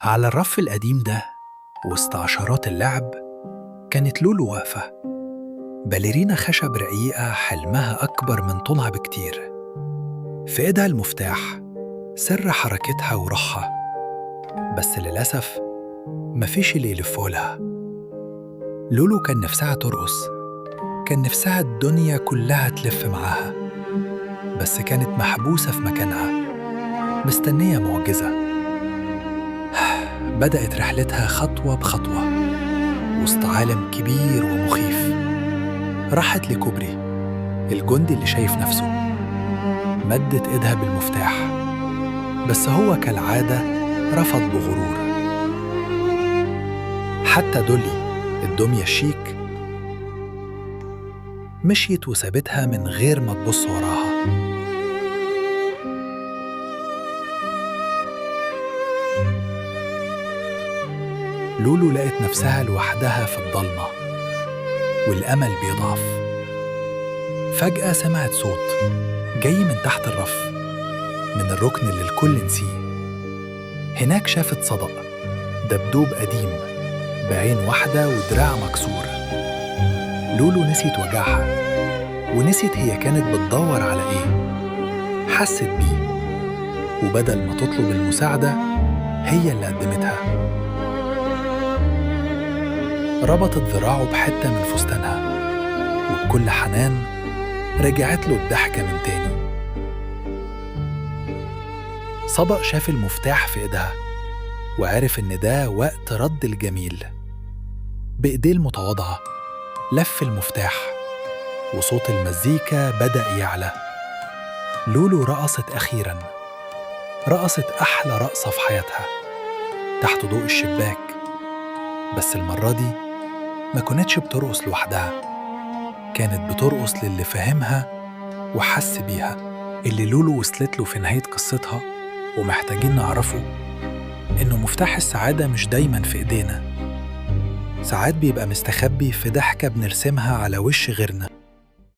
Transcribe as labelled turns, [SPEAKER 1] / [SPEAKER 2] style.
[SPEAKER 1] على الرف القديم ده وسط عشرات اللعب كانت لولو واقفة، باليرينا خشب رقيقة حلمها أكبر من طولها بكتير. في إيدها المفتاح، سر حركتها وروحها، بس للأسف مفيش اللي يلفولها. لولو كان نفسها ترقص، كان نفسها الدنيا كلها تلف معاها، بس كانت محبوسة في مكانها مستنية معجزة. بدأت رحلتها خطوة بخطوة وسط عالم كبير ومخيف. راحت لكوبري الجندي اللي شايف نفسه، مدت ايدها بالمفتاح، بس هو كالعادة رفض بغرور. حتى دولي الدمية الشيك مشيت وسابتها من غير ما تبص وراها. لولو لقت نفسها لوحدها في الضلمة والأمل بيضعف. فجأة سمعت صوت جاي من تحت الرف، من الركن اللي الكل نسيه. هناك شافت صدأ، دبدوب قديم بعين واحدة ودراع مكسور. لولو نسيت وجعها ونسيت هي كانت بتدور على إيه. حست بيه، وبدل ما تطلب المساعدة هي اللي قدمتها. ربطت ذراعه بحتة من فستانها، وبكل حنان رجعت له الضحكة من تاني. صدأ شاف المفتاح في إيدها وعرف إن ده وقت رد الجميل. بإيديه المتواضعة لف المفتاح وصوت المزيكا بدأ يعلى. لولو رقصت أخيراً، رقصت أحلى رقصة في حياتها تحت ضوء الشباك. بس المرة دي ما كانتش بترقص لوحدها، كانت بترقص للي فهمها وحس بيها. اللي لولو وصلت له في نهاية قصتها ومحتاجين نعرفه، إنه مفتاح السعادة مش دايماً في إيدينا، ساعات بيبقى مستخبي في ضحكة بنرسمها على وش غيرنا.